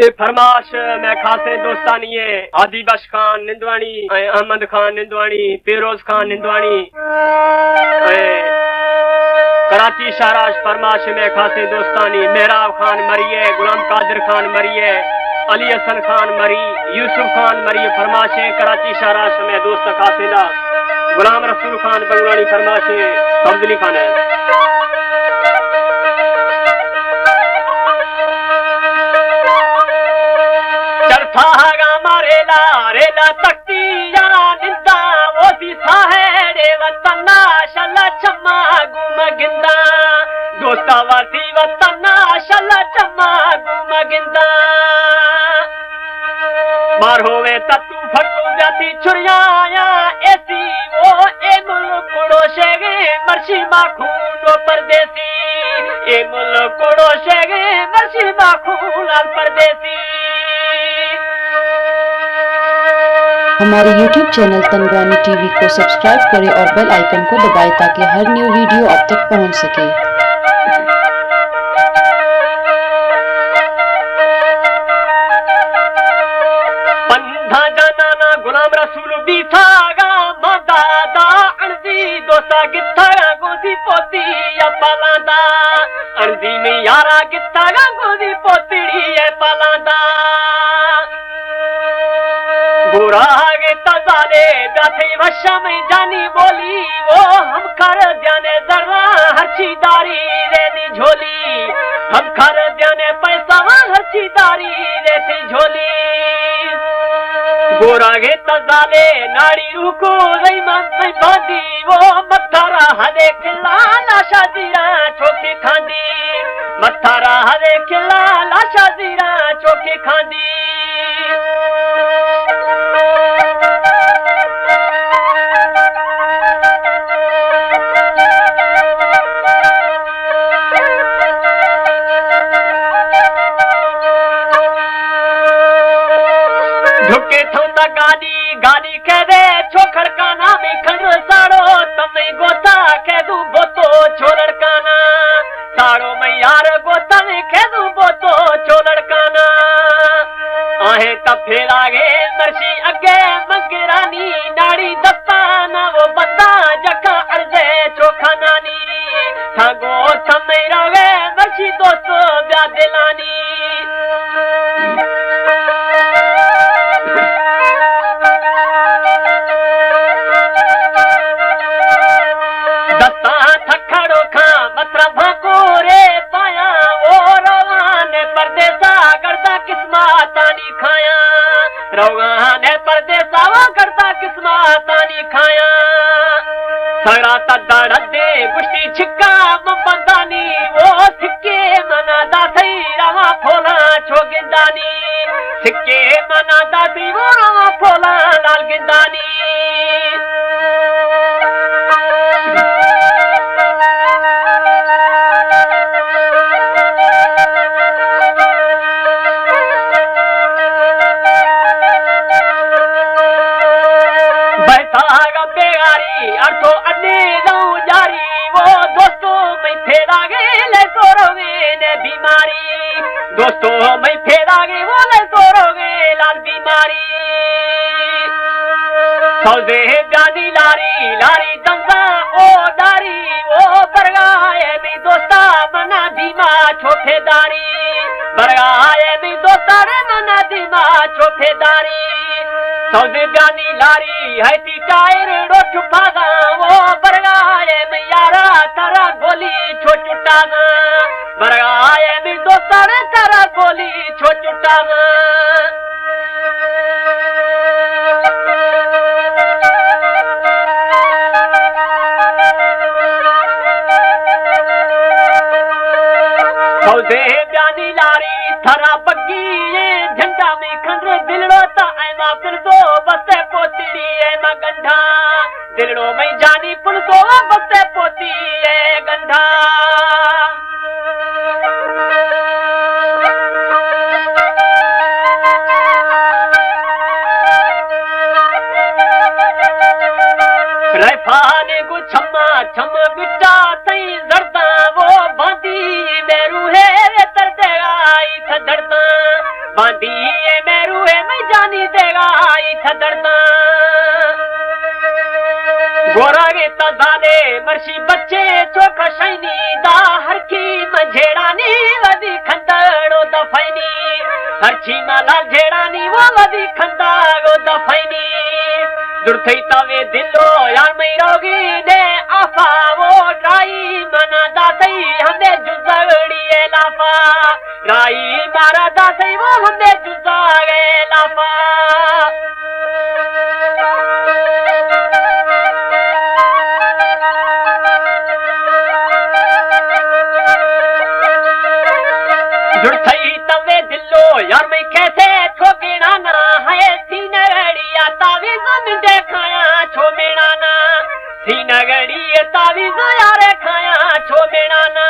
اے فرمائش مئے خاصیں دوستانی اے، ہادی بخش خان نندوانی، اے احمد خان نندوانی، پیروز خان نندوانی، اے کراچی شہراش فرمائش مئے خاصیں دوستانی، مہراب خان مری اے، غلام قادر خان مری اے، علی حسن خان مری، یوسف خان مری، فرمائش اے کراچی شہراش مئے دوست خاصیں دا۔ غلام رسول خان بنگلانی، فرمائش اے سبز علی خان اے۔ چرتھا گا ما ریلا، ریلا تختی یا نندا، او دی ساہڑے وطن نا شلا چما گم گندا۔ دوستا واتی وطن نا شلا چما گم گندا۔ مار ہوویں تتو پھکو جاتی چھڑیاں یا ایسی، او اے ملک کڑو شیگے مرشی ما خون و پردیسی۔ اے ملک کڑو شیگے مرشی ما خون لال پردیسی۔ ہمارے یوٹیوب چینل تنگوانی ٹی وی کو سبسکرائب کریں اور بیل آئیکن کو دبائیں تاکہ ہر نیو ویڈیو آپ تک پہنچ سکے۔ پندھا جانانا غلام رسول بیتھا گا، ماں دادا اڑدی دوستا گتھا گا، گوزی پوتی یا پالاندا۔ اڑدی میں یارا گتھا گا، گوزی پوتڑی اے پالاندا۔ گورا گے تزالے جاتے وشا میں جانی بولی، وہ ہم کر دیانے ذرا ہرچی داری رینی جھولی۔ ہم کھر دیانے پیسہ ہاں ہرچی داری ریتی جھولی۔ گورا گے تزالے ناڑی روکو رئی من میں باندی، وہ متھارا ہدے کلا لاشا زیرا چوکی کھاندی۔ متھارا ہدے کلا لاشا زیرا چوکی کھاندی۔ جھکے تھو تا گاڈی، گاڈی کہہ دے چھو کھڑکانا، میں کھنڈ ساڑو تمہیں گوتا کہہ دوں بوتو چھو لڑکانا۔ ساڑو میں یار گوتا میں کہہ دوں بوتو چھو لڑکانا۔ آہیں تا پھیلا گے مرشی اگے مگرانی، ناڑی دستانا وہ بندہ جکا عرضے چوکھا نانی۔ تھا گو تھمے روے مرشی دوستو بیا دلانی۔ دستاں تھکڑو کھاں مطرب کورے پایا، او روان پردیسا گڑدا قسمتانی کھایا۔ روان پردیسا وہ گڑدا قسمتانی کھایا۔ سڑا تا دڑ دے گشتی چھکا مبندانی، وہ سکے منا داسی رواں پھولاں چھو گندانی۔ سکے منا داسی وہ رواں پھولاں لال گندانی۔ بیٹھا گا بیگاری، ارتھو انی لو جاری، وہ دوستو میں پھیلا گے لے سورو نے بیماری۔ دوستو میں پھیلا گے وہ لے سورو گے لال بیماری۔ سوزے بیانی لاری، لاری دنگا او داری، او برگائے میں دوستا منا دیما چھوٹے داری۔ برگائے میں دوستا رے منا دیما چھوٹے داری۔ سوزے بیانی لاری، ہے تی ٹائر ڈوٹھ پھاگا، او برگائے میں یارا ترا گولی چھو چٹانا۔ برگائے میں دوستا رے ترا گولی چھو چٹانا۔ سوزے بیانی لاری تھرا بگی اے، جھنڈا میں کھنڈ دلڑو تا اے ما پھر دو بستے پوتڑی اے ما گنڈا۔ دلڑو میں جانی پل دو بستے پوتی اے گنڈا۔ رفانے کو چھما چھم بٹا تئی زرداں، وہ باندی میرو ہے تر دے آئی تھا درداں۔ دیئے مہرو ہے میں جانی دیگا ای تھا درداں۔ گورا گے تا زالے مرشی بچے چوکا شینی دا ہر کی مجھیڑانی ودی کھندڑو دفینی۔ ہر چی مالا جھیڑانی وہ ودی کھندڑو دفینی۔ جڑتئی تا وے دلو یار میں روگی نے آفا وہ ٹرائی منا داتئی ہمیں جزگڑی لافا۔ رائی مارا داتئی وہ ہمیں جزا گئے لافا۔ جڑتئی تا وے دلو یار میں کیسے چھو گینا نہ ہے سینگڑی آتا وی زمین دیکھایا چھو میڑانا۔ سینگڑی تاویز یار کھایا چھو میڑانا۔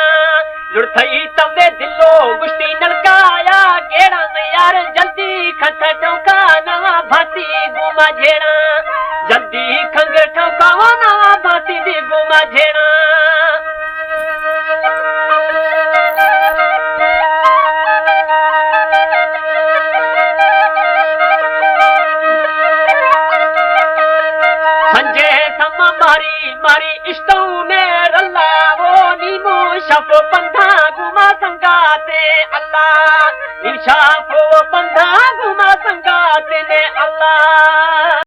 لڑتئی تمے دلو گشتی نلکایا گیڑا میں یار جلدی کھنت ٹوکا نوا بھاتی گوما جھیڑا۔ جلدی کھنگ ٹوکا وہ نوا بھاتی دی گوما جھیڑا۔ سنجے سما ماری ماری اشتو میں رلا وہ نیمو شف پندھا گما سنگاتے اللہ۔ نیم شف وہ پندھا گما سنگاتے نے اللہ۔